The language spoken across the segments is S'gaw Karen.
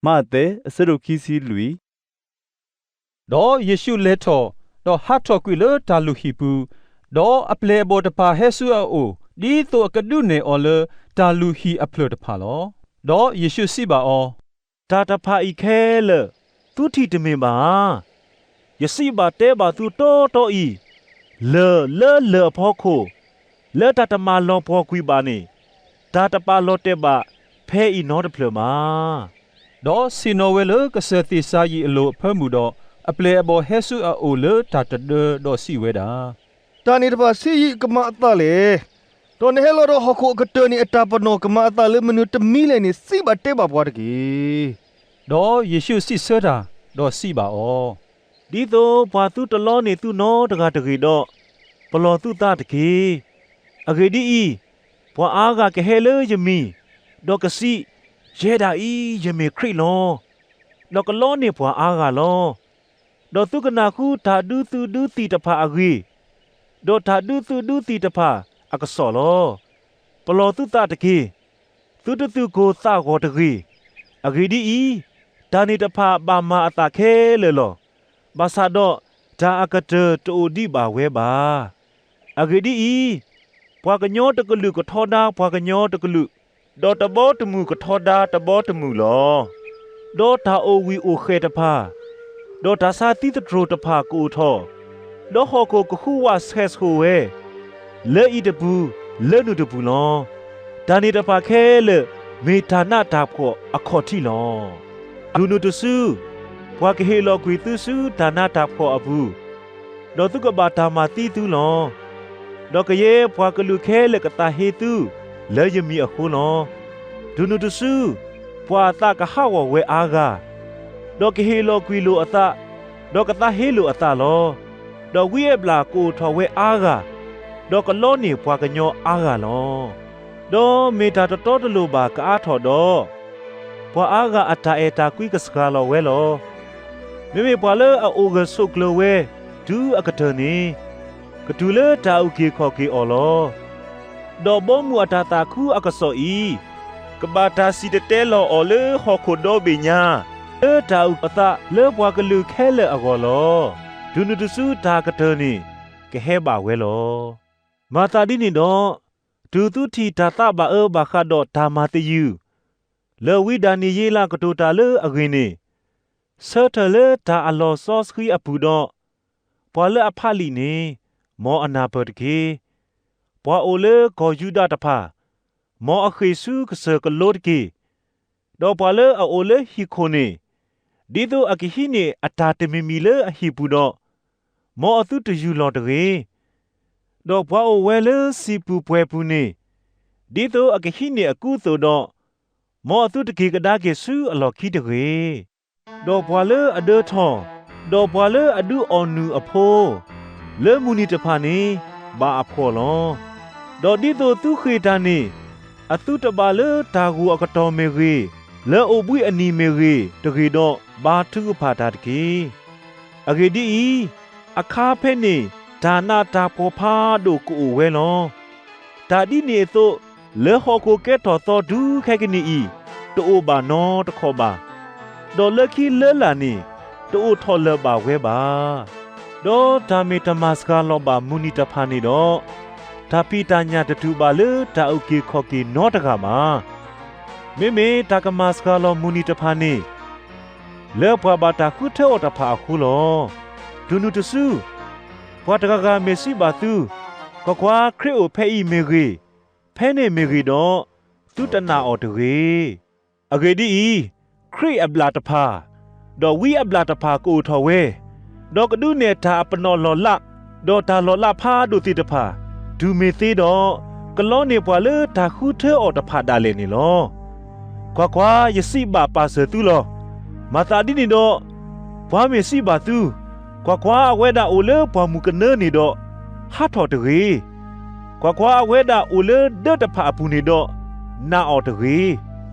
မးသဲ အဆၢဒိၣ်ခံဆံလွံၢ်. ဒီးယ့ၣ်ၡူးလဲၤထီၣ်, ဒီးဟးထီၣ်ကွံာ်လၢတၢ်လုၢ်ဟံၣ်ပူၤ, ဒီးအပျဲၢ်အဘီၣ်တဖၣ်ဟဲဆူအအိၣ်, ဒ်သိးအကဒုးနဲၣ်အီၤလၢတၢ်လုၢ်ဟံၣ်အဖျၢၣ်တဖၣ်လီၤ. ဒီးယ့ၣ်ၡူးစံးဘၣ်အီၤ, တၢ်တဖၣ်အံၤခဲလၢာ် သုထံၣ်တမ့ၢ်ဘၣ်ဧါ. ယစံးဘၣ်တဲဘၣ်သုတီတီအံၤ, လၢၢ်လၢလၢၢ်အဖီခိၣ်, လၢတၢ်တမၤလီၤပှီၢ်ကွံာ်ဘၣ်န့ၣ်, တၢ်တပာ်လီၤတဲာ်ဘၣ်ဖဲအံၤနီတဖျၢၣ်ဘၣ်. ဒီးဆ့ၣ်နီၤဝဲလၢကစၢၢ်သ့ၣ်စၤယံးအလိၤအဖၢမုၢ်ဒီး, အပျဲၢ်အဘီၣ်ဟဲဆူအအိၣ်လၢတၢ်တဒၢ, ဒီးစံးဝဲဒၣ်, တၢ်န့ၣ်တဖၣ်ဆံးယံာ်ကမၤအသးလဲၣ်. ဒီးနဟဲလီၤဒီးဟီၣ်ခိၣ်အကတၢၢ်န့ၣ် အတၢ်ပနီၣ်ကမၤအသးလၢမနုၤတမံၤလဲၣ်န့ၣ် စံးဘၣ်တဲဘၣ်ပှၤတက့ၢ်. ဒီးယ့ၣ်ၡူးစံးဆၢတၢ်, ဒီးစံးဘၣ်အီၤ, ဒ်သိးပှၤသုတလီန့ၢ်သုနီတဂၤတဂ့ၤဒီး, ပလီၢ်သုသးတက့ၢ်. အဂ့ၢ်ဒ်အံၤ, ပှၤအါဂၤကဟဲလၢယမံၤ, ဒီးကစံး, ယဲဒၣ်အံၤယမ့ၢ်ခရံာ်လီၤ. ဒီးကလီန့ၢ်ပှၤအါဂၤလီၤ. ဒီးသုကနၣ်ဃုတၢ်ဒုးသုးဒုးသံၣ်တဖၣ်အဂ့ၢ်, ဒီးတၢ်ဒုးသုးဒုးသံၣ်တဖၣ်အကစီၣ်လီၤ. ပလီၢ်သုသးတက့ၢ်. သုတသုၣ်ကိၢ်သးဂီၤတဂ့ၤ. အဂ့ၢ်ဒ်အံၤ, တၢ်န့ၣ်တဖၣ်ဘၣ်မၤအသးခဲလၢာ်လီၤ. ဘၣ်ဆၣ်ဒီးတၢ်အကတၢၢ်တအိၣ်ဒံးဘၣ်ဝဲဘၣ်. အဂ့ၢ်ဒ်အံၤ, ပှၤကညီတကလုာ်ကထီဒါပှၤကညီတကလုာ်, ဒီးတဘီတမုၢ်ကထီဒါတဘီတမုၢ်လီၤ. ဒီးတၢ်အိၣ်ဝံၣ်အိၣ်ဃဲးတဖၣ်, ဒီးတၢ်ဆါသံသတြိာ်တဖၣ်ကအိၣ်ထီၣ်, ဒီးဟီၣ်ခိၣ်ကဟူးဝးဆှဲးဆှိးဝဲ, လၢအံၤတပူၤလၢနုၢ်တပူၤလီၤ. တၢ်န့ၣ်တဖၣ်ခဲလၢာ်မ့ၢ်တၢ်နးတၢ်ဖှီၣ်အခီၣ်ထံးလီၤ. တုၤနုၤတစု, ပှၤကဟ့ၣ်လီၤကွံာ်သုဆူတၢ်နးတၢ်ဖှီၣ်အပူၤ, ဒီးသုကဘၣ်တၢ်မၤသံသုလီၤ. ဒီးကယဲၢ်ပှၤကလုာ်ခဲလၢာ်ကသးဟ့သုလၢယမံၤအဃိလီၤ. တုၤနုၤတစု, ပှၤအသးကဟးဂီၤဝဲအါဂၤ, ဒီးကဟ့ၣ်လီၤကွံာ်လိာ်အသး, ဒီးကသးဟ့လိာ်အသးလီၤ. ဒီးဝံအဘျၣ်ကအိၣ်ထီၣ်ဝဲအါဂၤ, ဒီးကလီန့ၢ်ပှၤကညီအါဂၤလီၤ. ဒီးမ့ၢ်တၢ်တတီတလိၤဘၣ်ကအါထီၣ်ဒီး, ပှၤအါဂၤအတၢ်အဲၣ်တၢ်ကွံကစှၤလီၤဝဲလီၤ. မ့မ့ၢ်ပှၤလၢအအိၣ်ဂၢၢ်ဆိးကျၢၤဝဲတုၤအကတၢၢ်န့ၣ်, ကတုၤလၢတၢ်အုၣ်က့ၤခီၣ်က့ၤအီၤလီၤ. ဒီးဘီမုၢ်အတၢ်သးခုအကစီၣ်အံၤ, ကဘၣ်တၢ်စံၣ်တဲၤတဲလီၤအီၤလၢဟီၣ်ခိၣ်ဒီဘ့ၣ်ညါ, လၢတၢ်အုၣ်အသးလၢပှၤကလုာ်ခဲလၢာ်အဂီၢ်လီၤ. တုၤနုၤတစုတၢ်ကတၢၢ်န့ၣ်ကဟဲဘၣ်ဝဲလီၤ. မၤသးဒ်န့ၣ်ဒီး, တုၤသုထံၣ်တၢ်သးဘၣ်အၢဘၣ်ဃးဒီးတၢ်မၤသယုၢ်, လၢဝံဒၤနံးယ့လးကတိၤတၢ်လၢအဂ့ၢ်န့ၣ်, ဆၢထၢၣ်လၢတၢ်အလီၢ်စီဆှံအပူၤဒီး, ပှၤလၢအဖးလံာ်န့ၣ်, မ်အနၢ်ပၢၢ်တက့ၢ်. ပှၤအိၣ်လၢကီၢ်ယူဒၤတဖၣ်, မ်အဃ့ၢ်ဆူကစၢၢ်ကလိတက့ၢ်. ဒီးပှၤလၢအအိၣ်လၢဟံၣ်ခိၣ်န့ၣ်, ဒ်သိးအကဟံးန့ၢ်အတၢ်တမံၤမံၤလၢအဟံၣ်ပူၤဒီး, မ်အသုတယူၢ်လီၤတဂ့ၤ. ဒီးပှၤအိၣ်ဝဲလၢစံာ်ပူၤပှဲၤပူၤန့ၣ်, ဒ်သိးအကဟံးန့ၢ်အကူအသိးဒီး, မ်အသုတက့ၤကဒါက့ၤဆူအလီၢ်ခံတဂ့ၤ. ဒီးပှၤလၢအဒၢထီၣ်, ဒီးပှၤလၢအဒုးအီၣ်နုၢ်အဖိ, လၢမုၢ်နံၤတဖၣ်န့ၣ်, ဘၣ်အဖှီၣ်လီၤ. ဒီးဒ်သိးသုဃ့ၢ်တၢ်န့ၣ်, အသုတဘၣ်လၢတၢ်ဂိၢ်အကတီၢ်မ့ၢ်ဂ့ၤ, လၢအိၣ်ဘှံးအနံၤမ့ၢ်ဂ့ၤတဂ့ၤဒီး, ဘါထုကဖၣ်တၢ်တက့ၢ်. အဂ့ၢ်ဒ်အံၤ, အခါဖဲန့ၣ်တၢ်နးတၢ်ဖှီၣ်ဖးဒိၣ်ကအိၣ်ဝဲလီၤ. တၢ်ဒ်န့ၣ်အသိး, လၢဟီၣ်ခိၣ်ကဲထီၣ်သီတုၤခဲကနံၣ်အံၤ, တအိၣ်ဘၣ်နီတခီၣ်ဘၣ်. ဒီးလၢခံလၢလာ်န့ၣ်, တအိၣ်ထီၣ်လၢာ်ဘၣ်ဝဲဘၣ်. ဒီးတၢ်မ့ၢ်တမၤစှၤလီၤဘၣ်မုၢ်နံၤတဖၣ်န့ၣ်ဒီး, တၢ်ဖံးတၢ်ညၣ်တတုၤဘၣ်လၢတၢ်အုၣ်က့ၤခီၣ်က့ၤနီတဂၤဘၣ်. မ့မ့ၢ်တၢ်ကမၤစှၤလီၤမုၢ်နံၤတဖၣ်န့ၣ်, လၢပှၤဘၣ်တၢ်ဃုထၢအီၤတဖၣ်အဃိလီၤ. တုၤနုၤတစု, ပှၤတဂၤဂၤမ့ၢ်စံးဘၣ်သု, ကွၢ်ကွၢ်, ခရံာ်အိၣ်ဖဲအံၤမ့ၢ်ဂ့ၤ, ဖဲန့ၣ်မ့ၢ်ဂ့ၤဒီး, သုတနာ်အီၤတဂ့ၤ. အဂ့ၢ်ဒ်အံၤ, ခရံာ်အဘျၣ်တဖၣ်, ဒီးဝံအဘျၣ်တဖၣ်ကအိၣ်ထီၣ်ဝဲ, ဒီးကဒုးနဲၣ်တၢ်အပနီၣ်လီၢ်လး, ဒီးတၢ်လီၢ်လးဖးဒိၣ်သ့ၣ်တဖၣ်, တုၤမ့ၢ်သ့ဒီး, ကလီန့ၢ်ပှၤလၢတၢ်ဃုထၢအီၤတဖၣ်ဒၣ်လဲာ်န့ၣ်လီၤ. ကွၢ်ကွၢ်, ယစံးဘၣ်ပာ်စၢၤသုလီၤ. မၤသးဒ်န့ၣ်ဒီး, ပှၤမ့ၢ်စံးဘၣ်သု, ကွၢ်ကွၢ်, အဝဲဒၣ်အိၣ်လၢပှၢ်မုၢ်ကနၢန့ၣ်ဒီး, ဟးထီၣ်တဂ့ၤ. ကွၢ်ကွၢ်, အဝဲဒၣ်အိၣ်လၢဒၢးတဖၣ်အပူၤန့ၣ်ဒီး, နာ်အီၤတဂ့ၤ.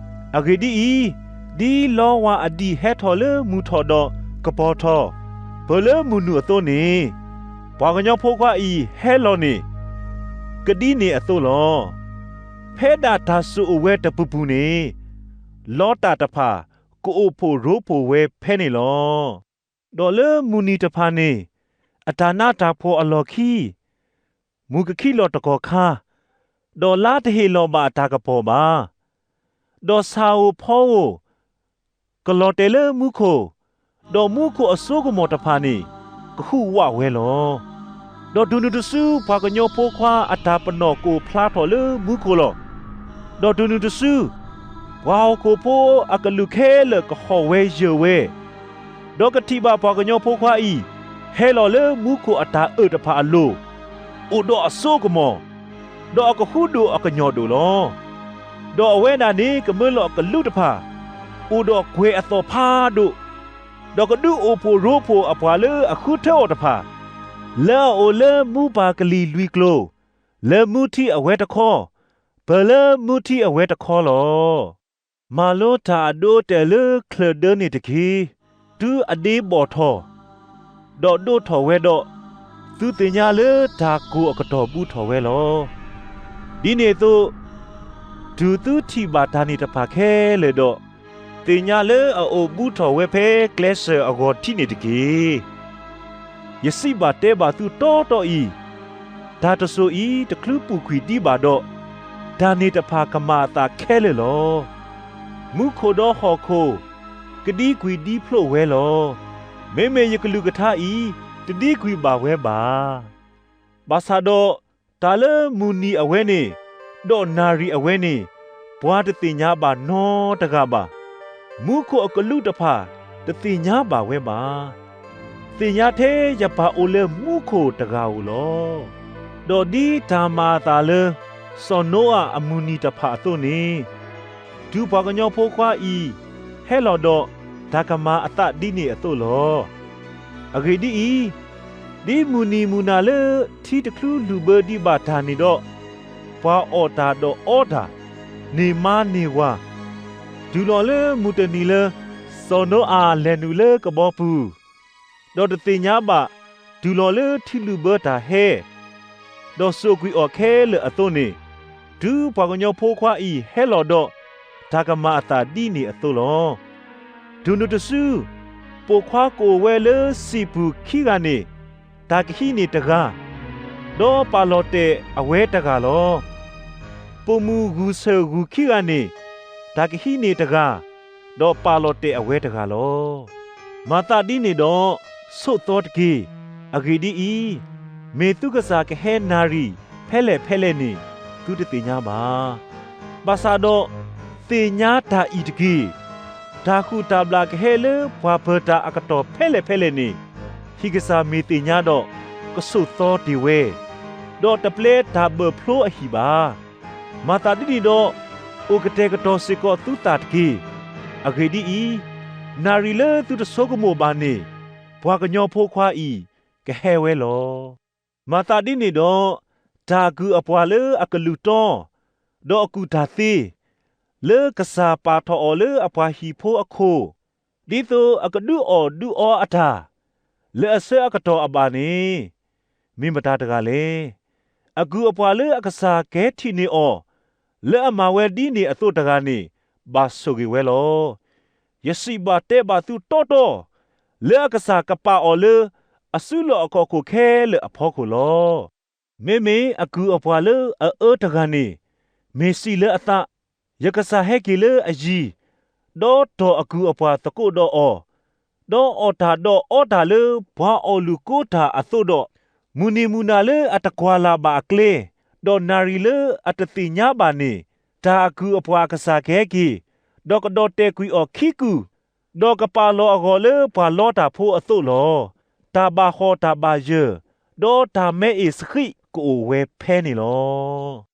အဂ့ၢ်ဒ်အံၤ, ဒ်လီဝါအဒံၣ်ဟဲထီၣ်လၢမုၢ်ထီၣ်ဒီးကပီၤထီၣ်, ပၢၤလၢမုၢ်နုာ်အသိးန့ၣ်, ပှၤကညီဖိခွါအံၤဟဲလီၤန့ၣ်, ကဒ်န့ၣ်အသိးလီၤ. ဖဲဒၣ်တၢ်စိာ်အိၣ်ဝဲတပူၤပူၤန့ၣ်, လီတၢ်တဖၣ် ကအိၣ်ဖှိၣ်ရိဖှိၣ်ဝဲဖဲန့ၣ်လီၤ. ဒီးလၢမုၢ်နံၤတဖၣ်န့ၣ် အတၢ်နးတၢ်ဖှီၣ်အလီၢ်ခံ မုၢ်ကခံလီၤတကီၢ်ခါ, ဒီးလါတဟ့ၣ်လီၤဘၣ်အတၢ်ကပီၤဘၣ်. ဒီးဆၣ်ဧိၤဖီဧိၤ ကလီၤတဲာ်လၢမူခိၣ်, ဒီးမူခိၣ်အစိကမီၤတဖၣ်န့ၣ် ကဟုးဝးဝဲလီၤ. ဒီးတုၤနုၤတစု ပှၤကညီဖိခွါအတၢ်ပနီၣ်ကအိၣ်ဖျါထီၣ်လၢမူခိၣ်လီၤ. ဒီးတုၤနုၤတစု ပှၤဟီၣ်ခိၣ်ဖိအကလုာ်ခဲလၢာ်ကဟီၣ်ဝဲယၢၢ်ဝဲ, ဒီးကထံၣ်ဘၣ်ပှၤကညီဖိခွါအံၤ ဟဲလီၤလၢမူခိၣ်အတၢ်အၢၣ်တဖၣ်အလိၤ, အိၣ်ဒီးအစိကမီၤ, ဒီးအကဃုဒိၣ်အကညီၢ်ဒိၣ်လီၤ. ဒီးအဝဲဒၣ်န့ၣ် ကမၢလီၤအကလူးတဖၣ်, အိၣ်ဒီးကွဲၤအသီၣ်ဖးဒိၣ်, ဒီးကဒုးအိၣ်ဖှိၣ်ရိဖှိၣ်အပှၤလၢအဃုထၢအီၤတဖၣ်, လၢအအိၣ်လၢမူပၢ်ကလံၤလွံၢ်ကျိၤ, လၢမူထံအဝဲတခီ, ပၢၤလၢမူထံအဝဲတခီလီၤ. မၤလိတၢ်အဒိအတဲာ်လၢချၢၣ်ဒၢန့ၣ်တက့ၢ်. တုၤအဒ့ဘီၣ်ထီၣ်, ဒီးဒိးထီၣ်ဝဲဒီး, သုသ့ၣ်ညါလၢတၢ်ကိၢ်အကတီၢ်ဘူးထီၣ်ဝဲလီၤ. ဒ်န့ၣ်အသိး, တုၤသုထံၣ်ဘၣ်တၢ်န့ၣ်တဖၣ်ခဲလၢာ်ဒီး, သ့ၣ်ညါလၢအအိၣ်ဘူးထီၣ်ဝဲဖဲကျဲစၢၤအဂီၤထံးန့ၣ်တက့ၢ်. ယစံးဘၣ်တဲဘၣ်သုတီတီအံၤ, တၢ်တစိၤအံၤတချုးပူၤကွံာ်ဒံးဘၣ်ဒီး, တၢ်န့ၣ်တဖၣ်ကမၤအသးခဲလၢာ်လီၤ. မူခိၣ်ဒီးဟီၣ်ခိၣ် ကဒံကွံာ်ဒံဖျိးဝဲလီၤ. မ့မ့ၢ်ယကလုၢ်ကထါအံၤ တဒံကွံာ်ဘၣ်ဝဲဘၣ်. ဘၣ်ဆၣ်ဒီး တၢ်လၢမုၢ်နံၤအဝဲန့ၣ်, ဒီးနၣ်ရံၣ်အဝဲန့ၣ်, ပှၤတသ့ၣ်ညါဘၣ်နီတဂၤဘၣ်. မူခိၣ်အကလူးတဖၣ် တသ့ၣ်ညါဘၣ်ဝဲဘၣ်. သ့ၣ်ညါထဲယပၢ်အိၣ်လၢမူခိၣ်တဂၤဧိၤလီၤ. ဒီးဒ်တၢ်မၤအသးလၢ စီၤနိအၤအမုၢ်နံၤတဖၣ်အသိးန့ၣ်, တုၤပှၤကညီဖိခွါအံၤ ဟဲလီၤဒီး, တၢ်ကမၤအသးဒ်န့ၣ်အသိးလီၤ. အဂ့ၢ်ဒ်အံၤ, ဒ်မုၢ်နံၤမုၢ်နၤလၢထံတချုးလူၢ်ဘၢဒံးဘၣ်တၢ်န့ၣ်ဒီး, ပှၤအီၣ်တၢ်ဒီးအီတၢ်, န့ၢ်မါန့ၢ်ဝၤ, တုၤလီၤလၢမုၢ်တနံၤလၢ စီၤနိအၤလဲၤနုာ်လၢကဘီပူၤ, ဒီးတသ့ၣ်ညါဘၣ် တုၤလီၤလၢထံလူၢ်ဘၢတၢ်ဟဲ ဒီးစိာ်ကွံာ်အီၤခဲလၢာ်အသိးန့ၣ်, တုၤပှၤကညီဖိခွါအံၤဟဲလီၤဒီး, တၢ်ကမၤအသးဒ်န့ၣ်အသိးလီၤ. တုၤနုၤတစု, ပိာ်ခွါကအိၣ်ဝဲလၢစံာ်ပူၤခံဂၤန့ၣ်, တၢ်ကဟံးန့ၢ်တဂၤ, ဒီးပာ်လီၤတဲာ်အဝဲတဂၤလီၤ. ပိာ်မုၣ်ဂုၢ်ဆၢၣ်ဂုၢ်ခံဂၤန့ၣ်, တၢ်ကဟံးန့ၢ်တဂၤ, ဒီးပာ်လီၤတဲာ်အဝဲတဂၤလီၤ. မၤသးဒ်န့ၣ်ဒီး, ဆိးသီတက့ၢ်. အဂ့ၢ်ဒ်အံၤ, မ့ၢ်သုကစၢ်ကဟဲနၣ်ရံၣ်ဖဲလဲၣ်ဖဲလဲၣ်န့ၣ်, သုတသ့ၣ်ညါဘၣ်. ဘၣ်ဆၣ်ဒီး, သ့ၣ်ညါတၢ်အံၤတက့ၢ်. တၢ်ဟုၣ်တၢ်ဘျၣ်ကဟဲလၢပှၤပၢၤတၢ်အကတီၢ်ဖဲလဲၣ်ဖဲလဲၣ်န့ၣ်, ဟံၣ်ကစၢ်မ့ၢ်သ့ၣ်ညါဒီး, ကဆိးသီတ့ၢ်ဝဲ, ဒီးတပျဲတၢ်ဘၢၣ်ဖျိအဟံၣ်ဘၣ်. မၤသးဒ်န့ၣ်ဒီး, အိၣ်ကတဲာ်ကတီၤစ့ၢ်ကီးသုသးတက့ၢ်. အဂ့ၢ်ဒ်အံၤ, နၣ်ရံၣ်လၢသုတဆိကမိၣ်ဘၣ်န့ၣ်, ပှၤကညီဖိခွါအံၤကဟဲဝဲလီၤ. မၤသးဒ်န့ၣ်ဒီး, တၢ်အကုၢ်အပှၤလၢအကလုၢ်တီ, ဒီးအကူၣ်တၢ်သ့, လၢကစၢ်ပာ်ထီၣ်အီၤလၢအပှၤဟံၣ်ဖိအခိၣ်, ဒ်သိးအကဒုးအီၣ်ဒုးအီအတၢ်, လၢအဆၢအကတီၢ်အဘၣ်န့ၣ်, မ့ၢ်မတၤတဂၤလဲၣ်. အကုၢ်အပှၤလၢအကစၢ်ကဟဲထံၣ်န့ၢ်အီၤ, လၢအမၤဝဲဒ်န့ၣ်အသိးတဂၤန့ၣ်, ဘၣ်ဆိၣ်ဂ့ၤဝဲလီၤ. ယစံးဘၣ်တဲဘၣ်သုတီတီ, လၢအကစၢ်ကပာ်အီၤလၢ အစုလီၢ်အခီၣ်ခိၣ်ခဲလၢာ်အဖီခိၣ်လီၤ. မ့မ့ၢ်အကုၢ်အပှၤလၢအအၢတဂၤန့ၣ်, မ့ၢ်စံးလၢအသး, ယကစၢ်ဟဲက့ၤလၢအယံၤ, ဒီးတီၢ်အကုၢ်အပှၤသကိးဒီးအီၤ, ဒီးအီၣ်တၢ်ဒီးအီတၢ်လၢပှၤအီၣ်လုၢ်ကိတၢ်အသိးဒီး, မုၢ်နံၤမုၢ်နၤလၢအတကွၢ်လၢ်ဘၣ်အကျဲ, ဒီးနၣ်ရံၣ်လၢအတသ့ၣ်ညါဘၣ်န့ၣ်, တၢ်အကုၢ်အပှၤအကစၢ်ကဟဲက့ၤ, ဒီးကဒီၣ်တဲာ်ကွံာ်အီၤခံကုၢ်, ဒီးကပာ်လီၤအဂီၢ်လၢပှၤလီတၢ်ဖိအသိးလီၤ. တၢ်ဘၣ်ဟီၣ်တၢ်ဘၣ်ယၢၢ်, ဒီးတၢ်မဲအ့ၣ်စဃံးကအိၣ်ဝဲဖဲန့ၣ်လီၤ.